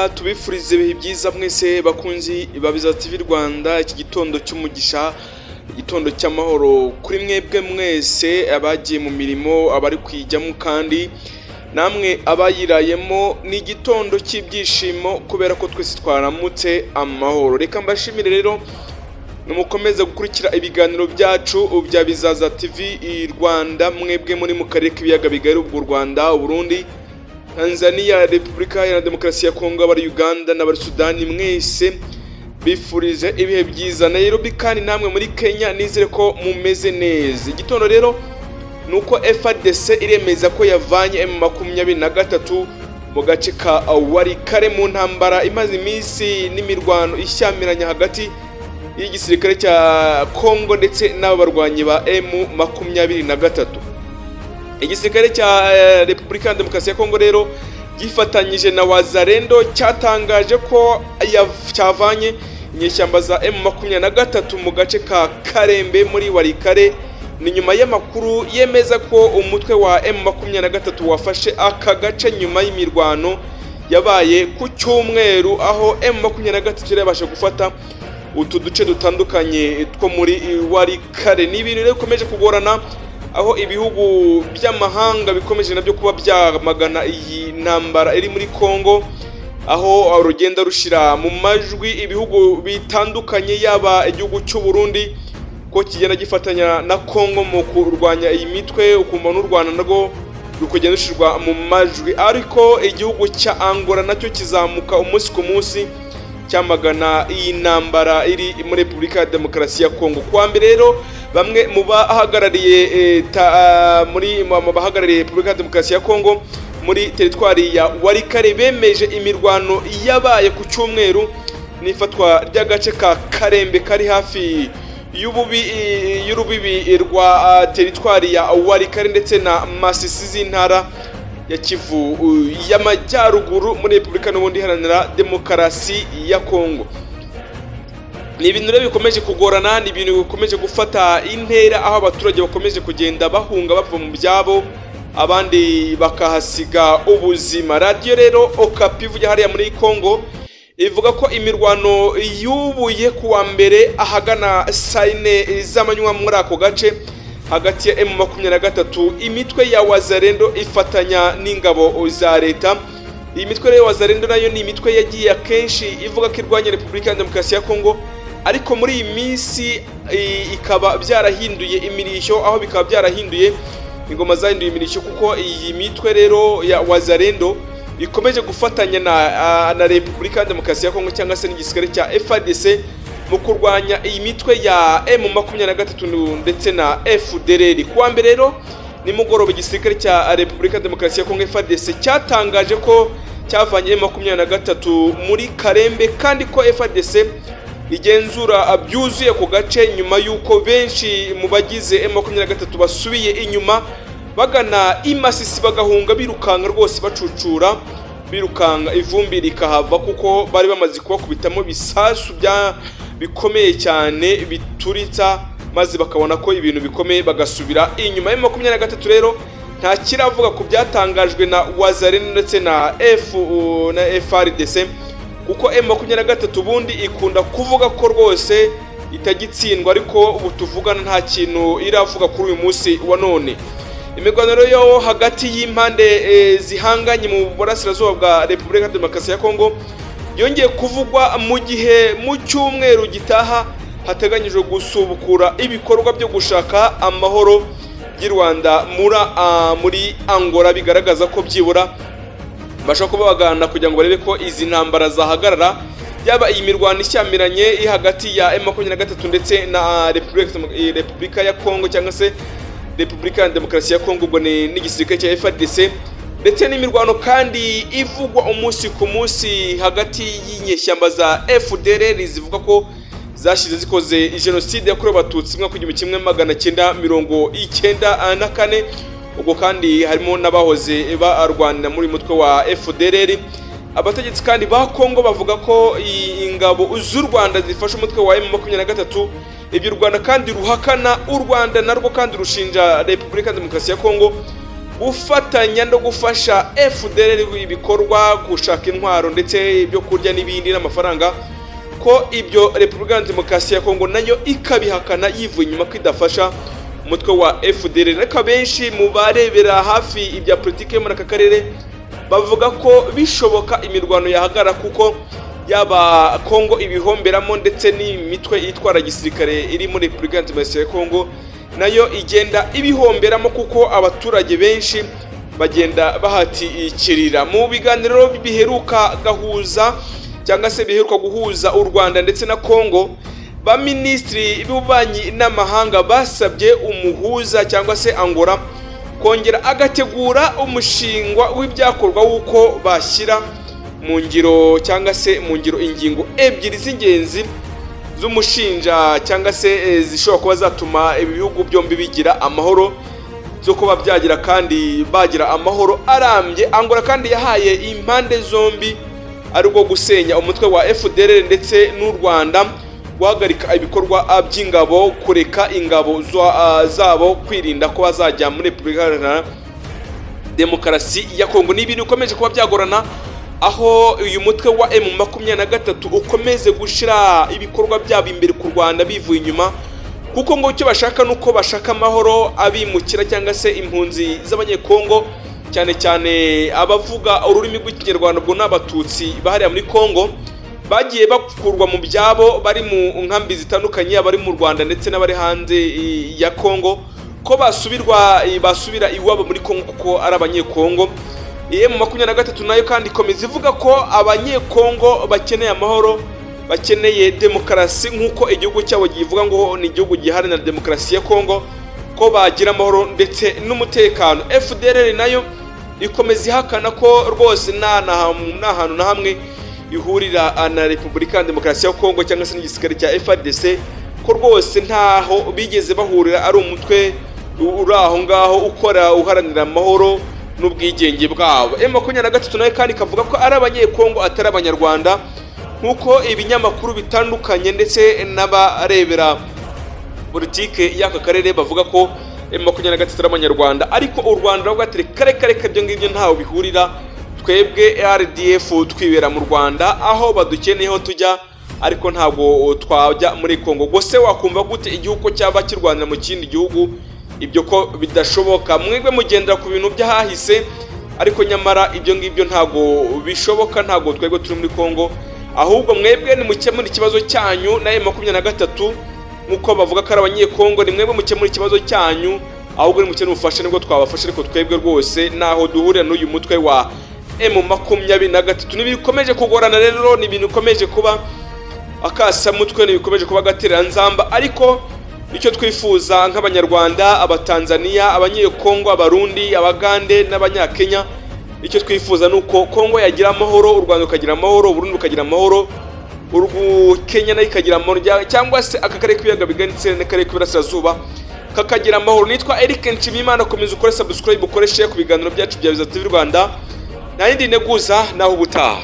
Reka tubifurize ibihe byiza mwese bakunzi ba Bizaza TV Rwanda. Iki gitondo cy'umugisha, igitondo cy'amahoro kuri mwebwe mwese abagiye mu mirimo, abari kuyijyamo kandi namwe abayirayemo. Ni igitondo cy'ibyishimo kubera ko twese twaramutse amahoro. Reka mbashimire rero mukomeze gukurikira ibiganiro byacu bya Bizaza TV Rwanda, mwebwe muri mu karere k'ibiyaga bigari, ubwo Rwanda, Burundi, Tanzania, Repubulika Iharanira Demokarasi ya Kongo, abari Uganda n'abari Sudani, mwese bifurije ibihe byiza. Nairobi kandi namwe muri Kenya, nizere ko mumeze neza. Igitondo rero nuko FARDC iremeza ko yavanye M23 mu gace ka Walikale mu ntambara imaze iminsi n'imirwano ishyamiranye hagati y'igisirikare cya Kongo ndetse n'abarwanyi ba M23. Igisirikare cya Repubulika ya Demokarasi ya Kongo rero gifatanyije na Wazalendo cyatangaje ko cyavanye inyeshyamba za M23 mu gace ka Karembe muri Walikale. Ni nyuma y'amakuru yemeza ko umutwe wa M23 wafashe aka gace nyuma y'imirwano yabaye ku cyumweru, aho M23 yabasha gufata utu duce dutandukanye two muri Walikale. Ni ibintu rero bikomeje kugorana, aho ibihugu by'amahanga bikomeje nabyo kuba byamagana iyi ntambara iri muri Kongo, aho rugenda rushira mu majwi ibihugu bitandukanye, yaba igihugu cy'u Burundi ko kigenda gifatanya na Kongo mu kurwanya iyi mitwe, ukumva n'u Rwanda narwo rukugenda rushirwa mu majwi. Ariko igihugu cya Angola nacyo kizamuka umunsi ku munsi cyamagana iyi ntambara iri muri Repubulika ya Demokarasi ya Kongo. Kuwa mbere rero bamwe mu bahagarariye mu bahagarariye Repubulika ya Demokarasi ya Kongo muri teritwari ya Walikale bemeje imirwano yabaye ku cyumweru n'ifatwa ry'agace ka Karembe kari hafi y'urubibi rwa teritwari ya Walikale ndetse na Masisi z'intara ya Kivu y'Amajyaruguru muri Repubulika n'ubundi iharanira Demokarasi ya Kongo. Ni ibintu rero bikomeje kugorana, ni ibintu bikomeje gufata intera, aho abaturage bakomeje kugenda bahunga bava mu byabo, abandi bakahasiga ubuzima. Radio rero Okapi ivuga hariya muri Kongo ivuga ko imirwano yubuye kuwa mbere ahagana saa 4 z'amanywa muri ako gace hagati ya M23, imitwe ya Wazalendo ifatanya n'ingabo za leta. Iyi mitwe rero Wazalendo nayo ni imitwe yagiye akenshi ivuga ko irwanya Repubulika ya Demokarasi ya Kongo, ariko muri iyi minsi ikaba byarahinduye imirishyo, aho bikaba byarahinduye ingoma zahinduye imirishyo, kuko iyi mitwe rero ya Wazalendo ikomeje gufatanya na Repubulika ya Demokarasi ya Kongo cyangwa se n'igisirikare cya FARDC mu kurwanya iyi mitwe ya M23 ndetse na FDLR. Kuwa mbere rero nimugoroba igisirikare cya Repubulika ya Demokarasi ya Kongo FARDC cyatangaje ko cyavanye M23 muri Karembe, kandi ko FARDC igenzura byuzuye ku gace nyuma y'uko benshi mu bagize M23 basubiye inyuma bagana Imasisi bagahunga birukanka rwose, bacucura birukanka ivumbi rikahava, kuko bari bamaze kubakubitamo bisasu bya bikomeye cyane bituritsa, maze bakabona ko ibintu bikomeye bagasubira inyuma. M23 rero nta kiravuga ku byatangajwe na Wazalendo ndetse na FARDC, kuko M23 ubundi ikunda kuvuga ko rwose itagitsindwa, ariko ubu tuvugana nta kintu iravuga kuri uyu munsi wa none. Imirwano yo hagati y'impande zihanganye mu burasirazuba bwa Repubulika ya Demokarasi ya Kongo yongeye kuvugwa mu gihe mu cyumweru gitaha hateganyijwe gusubukura ibikorwa byo gushaka amahoro y'u Rwanda muri Angola, bigaragaza ko byibura bashaka kuba bagana kugira ngo barebe ko izi ntambara zahagarara, yaba iyi mirwano ishyamiranye iri hagati ya M23 ndetse na Repubulika ya Kongo cyangwa se Repubulika ya Demokarasi ya Kongo, ubwo ni n'igisirikare cya FARDC, ndetse n'imirwano kandi ivugwa umunsi ku munsi hagati y'inyeshyamba za FDLR zivuga ko zashize zikoze jenoside yakorewe Abatutsi mu mwaka 1994, ubwo kandi harimo n'abahoze barwanira muri mutwe wa FDLR. Abategetsi kandi ba Kongo bavuga ko ingabo z'u Rwanda zifasha umutwe wa M23, ibyo u Rwanda kandi ruhakana. U Rwanda narwo kandi rushinja Repubulika ya Demokarasi ya Kongo gufatanya no gufasha FDLR ibikorwa, gushaka intwaro ndetse ibyo kurya n'ibindi n'amafaranga, ko ibyo Repubulika ya Demokarasi ya Kongo nayo ikabihakana yivuye inyuma ko idafasha umutwe wa FDLR. Ariko benshi mu barebera hafi ibya politiki yo muri aka karere bavuga ko bishoboka imirwano yahagarara, kuko yaba Kongo ibihomberamo ndetse n'imitwe itwara gisirikare iri muri Repubulika ya Demokarasi ya Kongo nayo igenda ibihomberamo, kuko abaturage benshi bagenda bahatikirira. Mu biganiro biheruka gahuza cyangwa se biheruka guhuza u Rwanda ndetse na Kongo, ba minisitiri b'ububanyi n'amahanga basabye umuhuza cyangwa se Angola kongera agategura umushingwa w'ibyakorwa w'uko bashyira mu ngiro cyangwa se mu ngiro ingingo ebyiri z'ingenzi z'umushinja cyangwa se zishobora kuba zatuma ibihugu byombi bigira amahoro, zo kuba byagira kandi bagira amahoro arambye. Angola kandi yahaye impande zombi ari ubwo gusenya umutwe wa FDLR ndetse n'u Rwanda, guhagarika ibikorwa by'ingabo, kureka ingabo zabo, kwirinda ko bazajya muri Repubulika Iharanira Demokarasi ya Kongo. Ni ibintu bikomeje kuba byagorana, aho uyu mutwe wa M23 ukomeze gushira ibikorwa byabo imbere ku Rwanda bivuye inyuma, kuko ngo icyo bashaka nuko bashaka amahoro abimukira cyangwa se impunzi z'abanyekongo, cyane cyane abavuga ururimi rw'ikinyarwanda, ubwo n'abatutsi bahariya muri Kongo bagiye bakurwa mu byabo, bari mu nkambi zitandukanye, abari mu Rwanda ndetse n'abari hanze ya Kongo, ko basubira iwabo muri Kongo kuko ari abanyekongo. M23 nayo kandi ikomeza ivuga ko abanyekongo bakeneye amahoro, bakeneye demokarasi nk'uko igihugu cyabo givuga ngo ni igihugu giharanira demokarasi ya Kongo, ko bagira amahoro ndetse n'umutekano. FDLR nayo ikomeza ihakana ko rwose nta hantu na hamwe ihurira na Repubulika ya Demokarasi ya Kongo cyangwa se n'igisirikare cya FARDC, ko rwose ntaho bigeze bahurira, ari umutwe uri aho ngaho ukora uharanira amahoro n'ubwigenge bwabo. M23 nayo kandi ikavuga ko ari abanyekongo atari abanyarwanda, nkuko ibinyamakuru bitandukanye ndetse n'abarebera politike y'aka karere bavuga ko M23 ari abanyarwanda, ariko u Rwanda ruvuga ati kare kare ibyo ngibyo ntaho bihurira, twebwe RDF twibera mu Rwanda aho badukeneyeho tujya, ariko ntabwo twajya muri Kongo. Gose wakumva gute igihugu cyaba kirwanira mu kindi gihugu? Ibyo ko bidashoboka. Mwebwe mugendera ku bintu by'ahahise, ariko nyamara ibyo ngibyo ntago bishoboka, ntago twebwe turi muri Kongo, ahubwo mwebwe ni mukemura ikibazo cyanyu na M23 nkuko bavuga ko ari abanyekongo, ni mwebwe mukemura ikibazo cyanyu, ahubwo ni mukemura ubufasha nibwo twabafasha, ariko twebwe rwose naho duhurira n'uyu mutwe wa M23. Nibikomeje kugorana rero, ni ibintu bikomeje kuba akasamutwe, nibikomeje kuba gateranzamba, ariko icyo twifuza nk'abanyarwanda, abatanzania, abanyekongo, abarundi, abagande n'abanyakenya, icyo twifuza nuko Kongo yagira amahoro, u Rwanda rukagira amahoro, Burundi rukagira amahoro, Kenya nayo ikagira amahoro, cyangwa se aka karere k'ibiyaga bigari ndetse n'akarere k'iburasirazuba kakagira amahoro. Nitwa Eric Nshimiyimana, komeza ukore subscribe, ukore share ku biganiro byacu bya Biza TV Rwanda. Nta yindi nteguza, naho ubutaha.